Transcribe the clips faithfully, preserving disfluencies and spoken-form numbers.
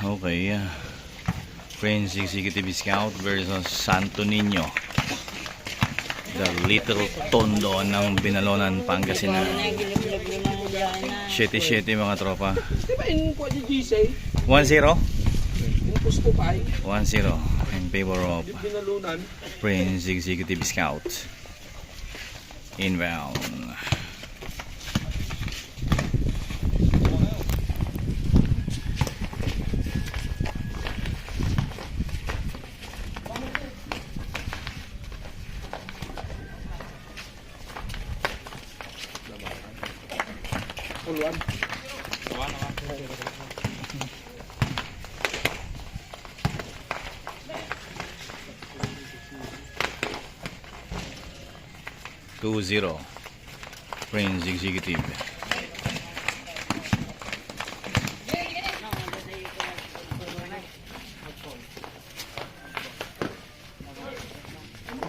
Okay, uh, Prince Executive Scout versus Santo Niño. The Little Tondo ng Binalonan, Pangasinan. Siyete siyete, mga tropa. Di ba in kuha ni G C? One zero? In Cusco pa ay? One zero in favor of Binalunan. Prince Executive Scout. Inbound. Puluhan. Two zero. Prince Executive.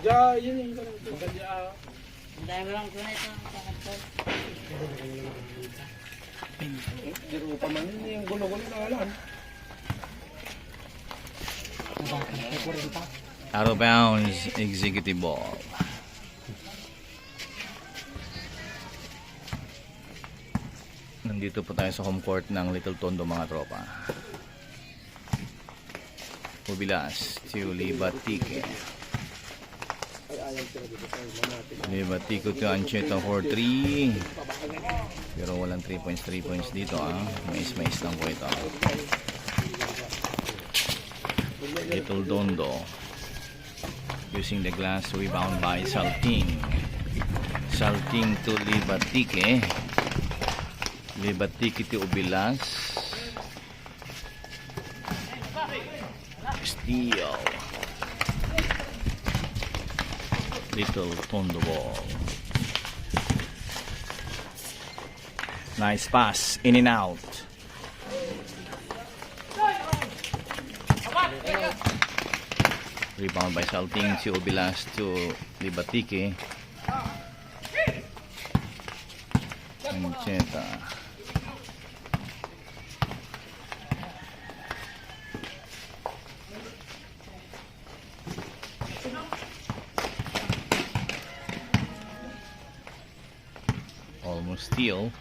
Diyan, yun yung maganda. Dahil lang ko na ito, pangatlo. Pero pa man, yung gulo-gulo na lang. Out of bounds, Executive ball. Nandito po tayo sa home court ng Little Tondo, mga tropa. Ubilas to Libatique. Libatique to Ancheta for three. Pero walang three points, three points dito, ah. Mais-mais lang po ito. Little Tondo. Using the glass, rebound by Salting. Salting to Libatique. Libatique to Ubilas. Steal. Little Tondo ball. Nice pass. In and out. Rebound by Salting to Ubilas to Libatique. Ancheta. Almost steal,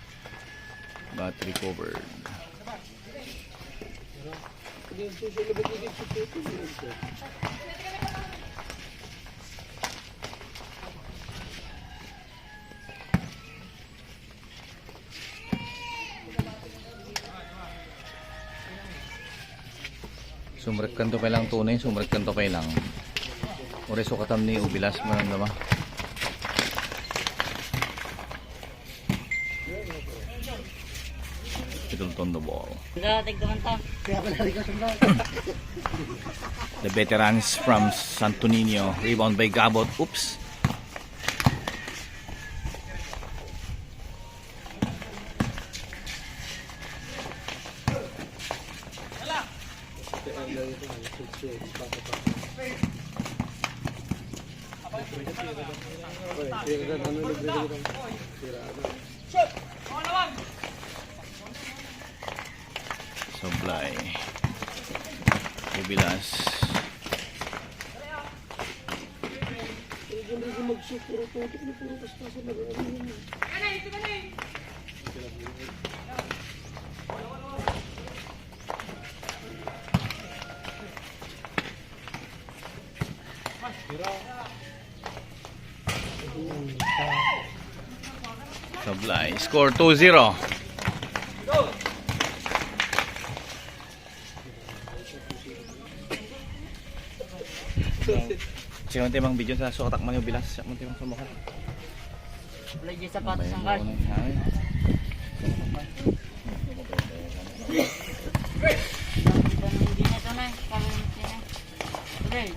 but recovered. Sumrekkan to pay lang tunay, sumrekkan to pay lang. Ore, sukatan ni Ubilas, manandama. Little Tondo ball. Dating naman ta. The veterans from Santo Niño. Rebound by Gabot. Oops. Sablay. Ubilas. Sablay. Score two zero. Sino ti mang video sa sukatak man yung bilas? Siya man ti mang sumukat. Wala dyan sapatos ang card. Ay. Hindi na ito na eh. Kami na ito na eh. Okay.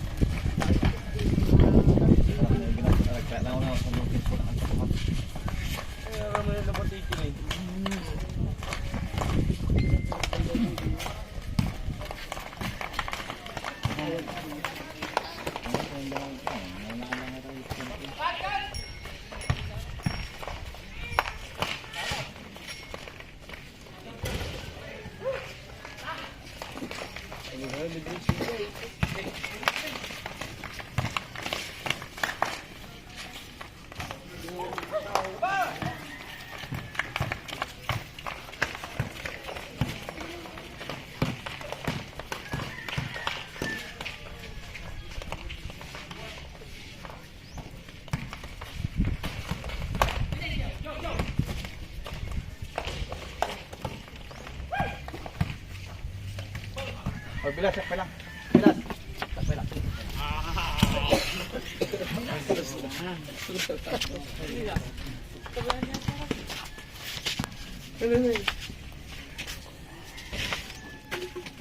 Oh, bilas, sakpay lang. Bilas. Sakpay lang.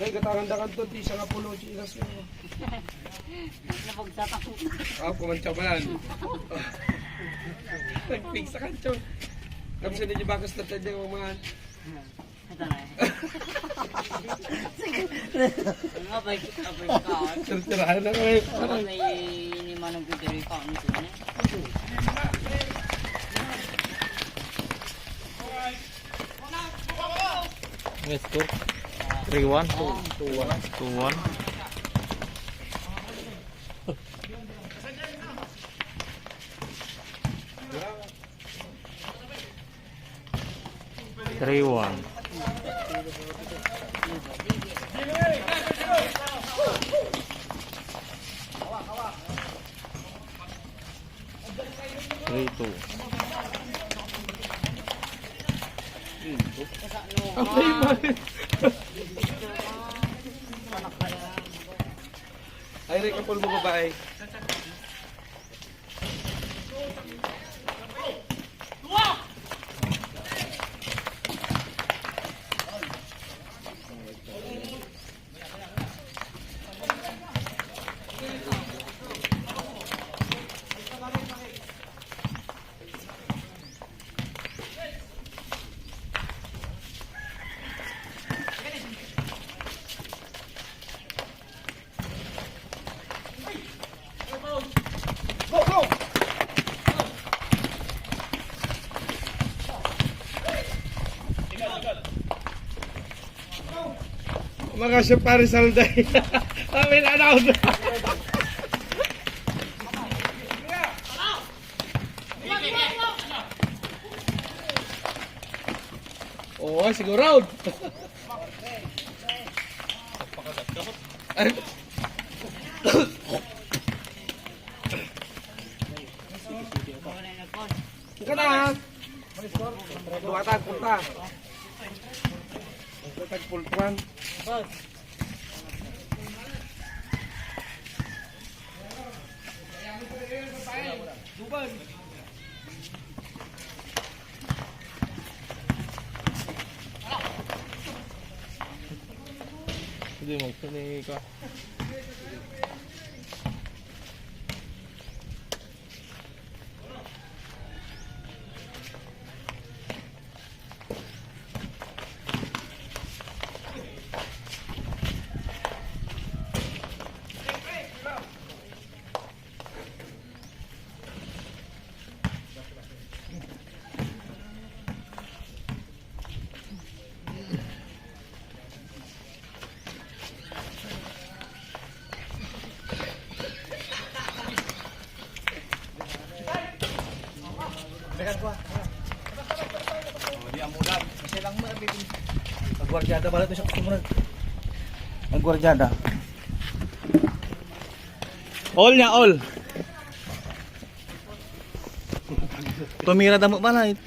Ay, gatangan da kanto, ti sangapulo, ti ilas mo. Nabagsak ako. Ah, kumantsa pa yan. Nagpigsa ka, Chong. Tapos hindi niyo bakas na pwede yung mga Ito na eh. Ang abay, abay ka. Tira-tirahan na kami. Ano may ni Manong Gregory pa, ano ito na? May score? Three one? Two one. Two one. Three one. Three two. Ay, mali. Ay, Rick, ang pulmo babae. Mga siya pare salday. Amin, ano? Oo, siguro. Ay. Ika na. Duwatag, punta. Duwatag, pultuan. Hindi, magpili ka. Di amudan. Kasi lang mo, bitin. Nagwardyada pala ito sa kumunag. Nagwardyada. All niya, all. Tumira damo pala, eh.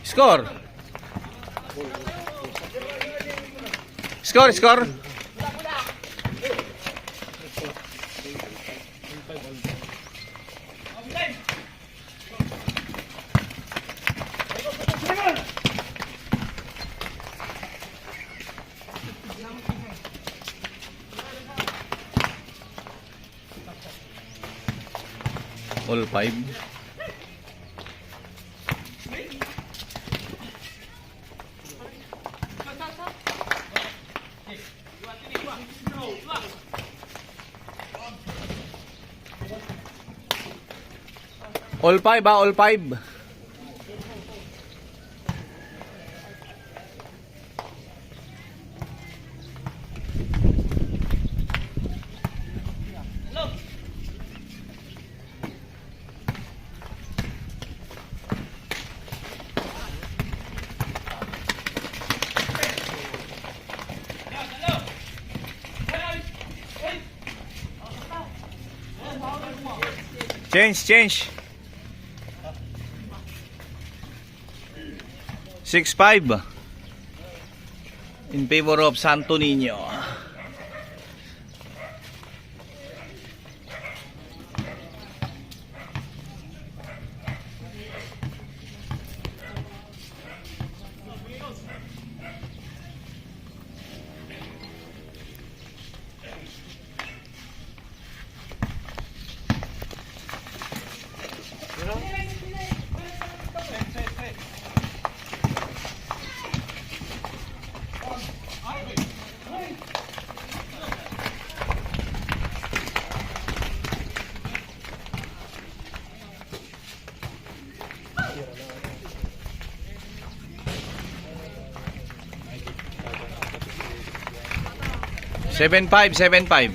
Score. Score, score. All five. All five, ah, all five. Change, change. Six five in favor of Santo Niño. Seven five, seven five.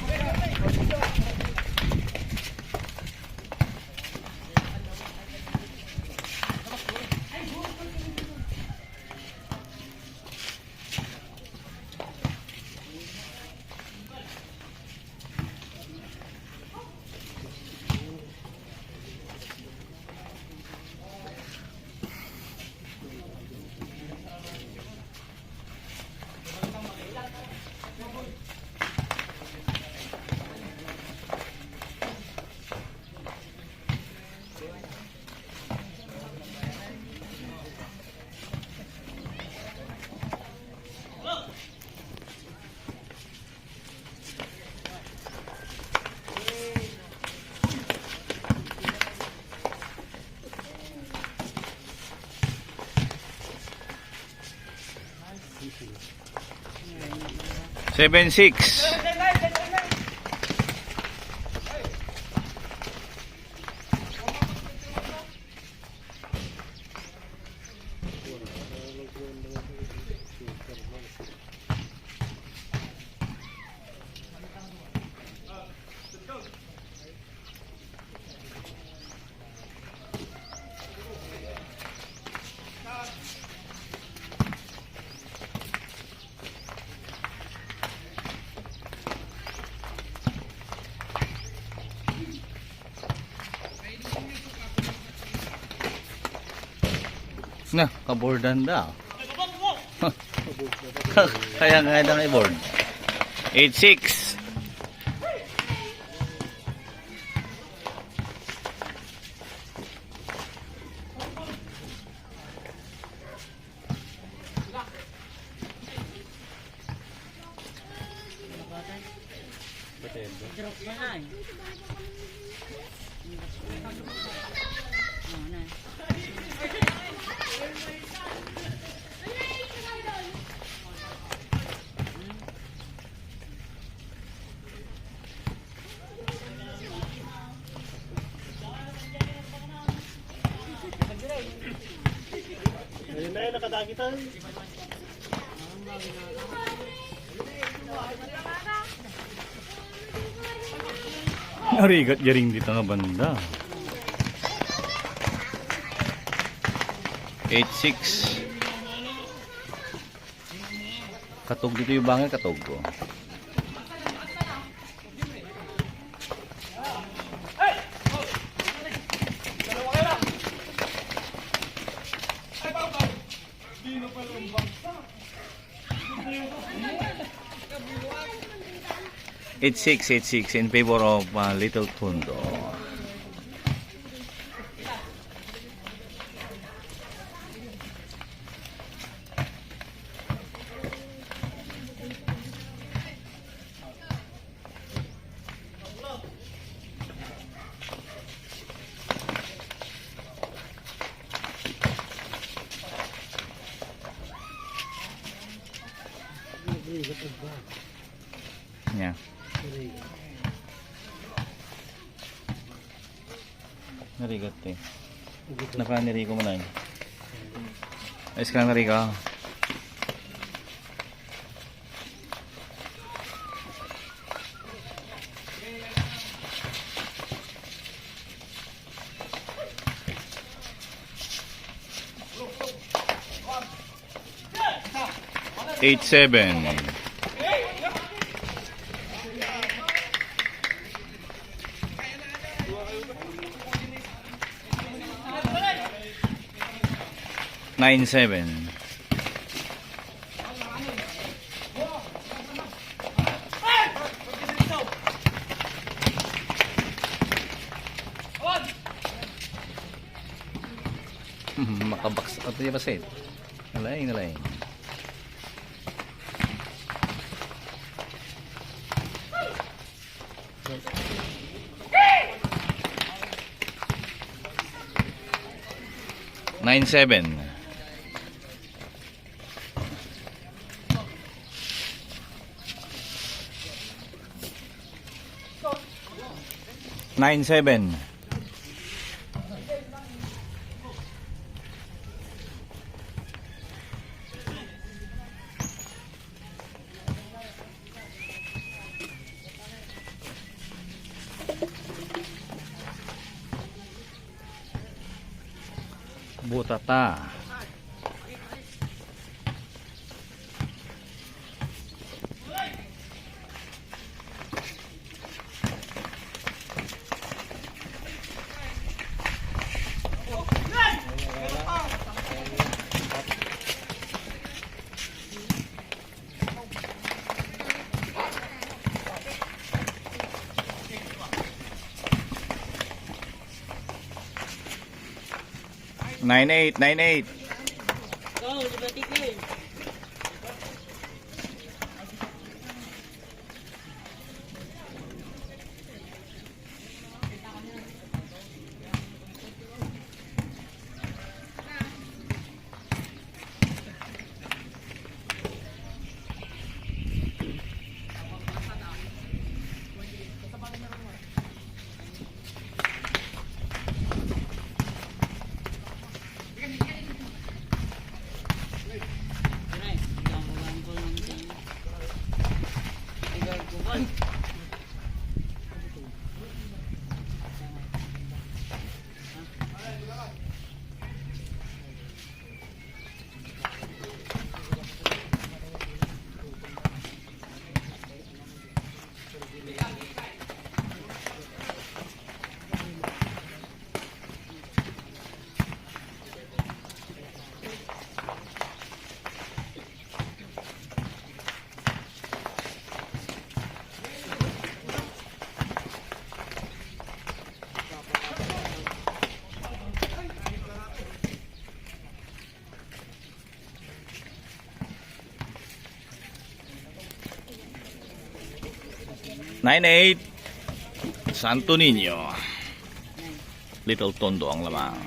Seven six. Na, kabordan da. Kaya nga nang i-board. Eight six. Drop na nga eh. Oh, na. Ayun na yun, nakadagit tayo. Narigat jaring dita nga banda. Eight six. Katog dito yung bangay, katog ko. Eight six, eight six in favor of, uh, Little Tondo. Nia. Narigat, eh. Naka ni Rico man ay. Ayos ka na, Rico. Eight seven. Nine seven. Makabaksak ato yung basit. Nalaing, nalaing. Nine seven. Nine seven. Butata. Nine eight, nine eight. Go, Liberty Queen. Nine eight. Santo Niño. Little Tondo ang lamang.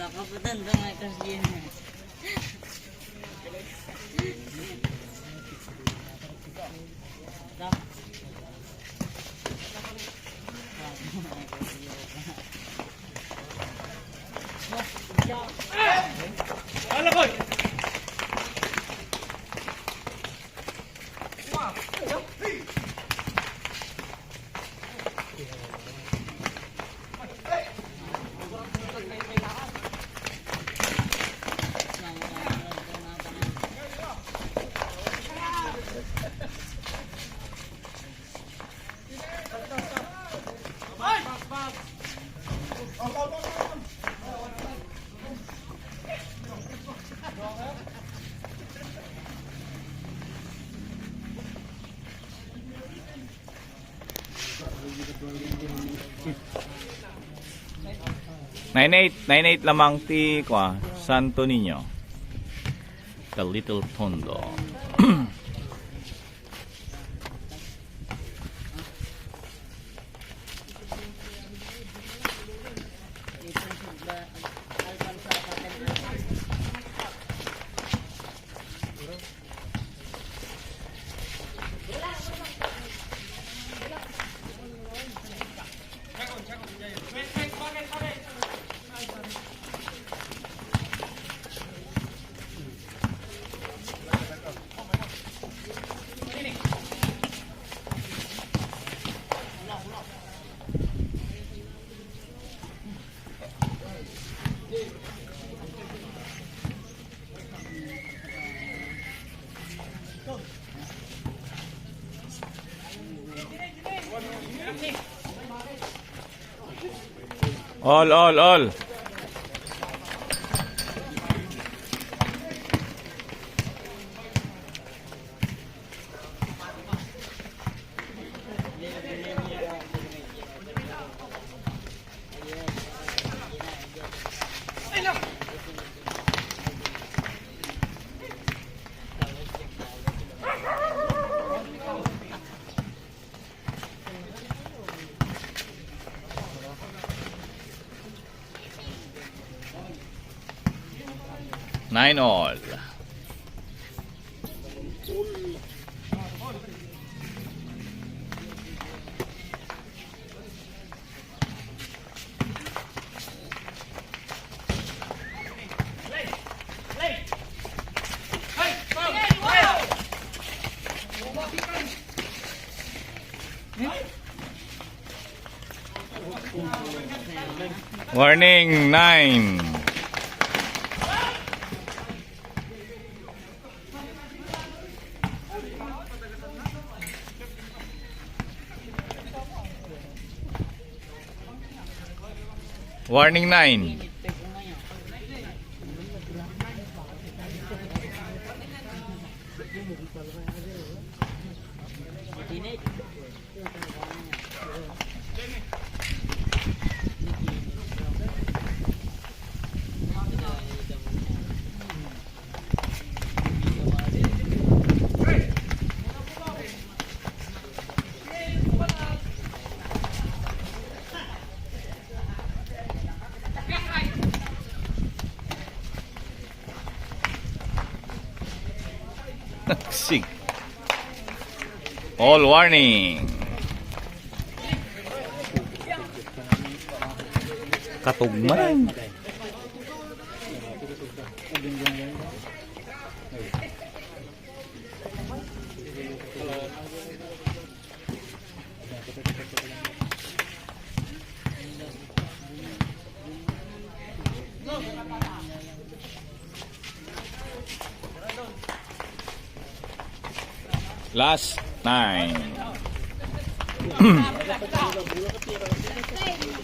Basta, kapatanda nga kasi yan. Nine eight, nine eight lamang ti, kua, Santo Niño. The Little Tondo. All, all, all. Nine all. Warning, nine. Warning, nine. Sig. All warning. Katugman. Last nine.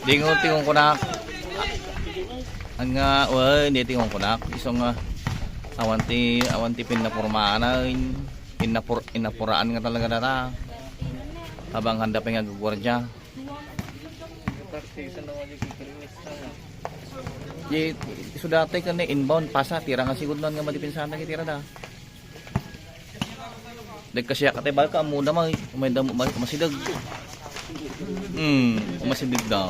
Dingon, tingon ko na. Ang nga, well, hindi tingon ko na. Iso nga, awan ti, awan ti pinapurmaan na, in, pinapur-, inapuraan nga talaga data. Habang handa pa nga guguardia. Di, isu dati ken inbound pasa, tira nga sigud nga madipensahan dagiti tirada. Dagkasiak ati balka, ammoda may, may damo, may, masideg. Hmm, masideg da.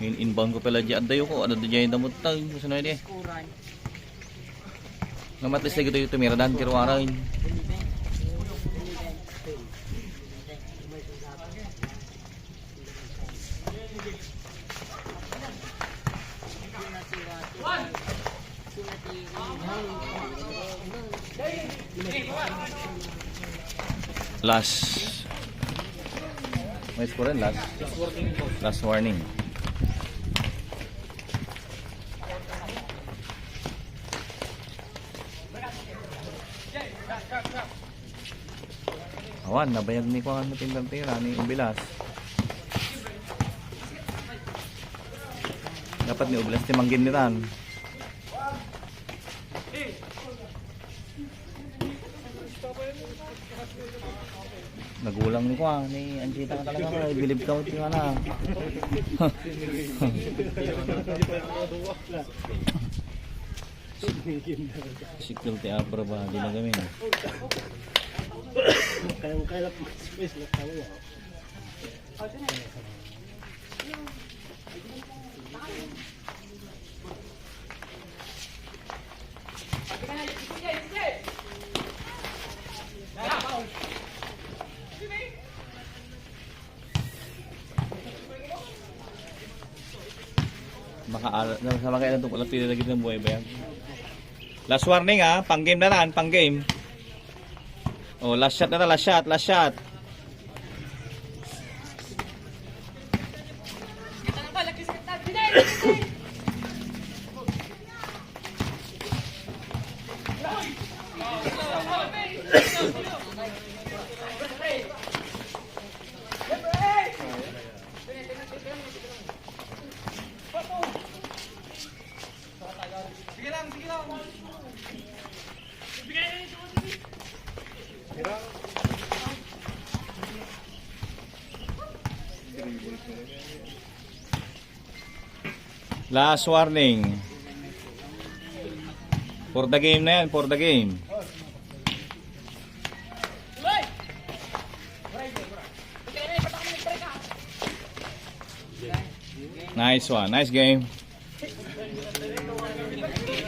In-, inbound ko pala di adda yo ko, adda di damot tayo, gusto na di. Nga matlis lagi tayo tumira dan, kiruaran. Last. May score yan, last. Last warning. Awan, nabayag ni kuan, ni Pinbertera, ni Ubilas. Dapat ni Ubilas ti manggin ni Tan. Nagulang ni kuan, ni Anchita nga talaga, ay bilib ka, ti nga na. Sikil ti Abra ba, di na gamin. Kayang-kaya lang space na tayo. Maka-, sa mga ilang tungkol, pili lagi ng buhay ba yan? Last warning, ha, pang game na lang, pang game. Oh, last shot na ta, last shot, last shot. Last warning. For the game na yan, for the game. Nice one, nice game.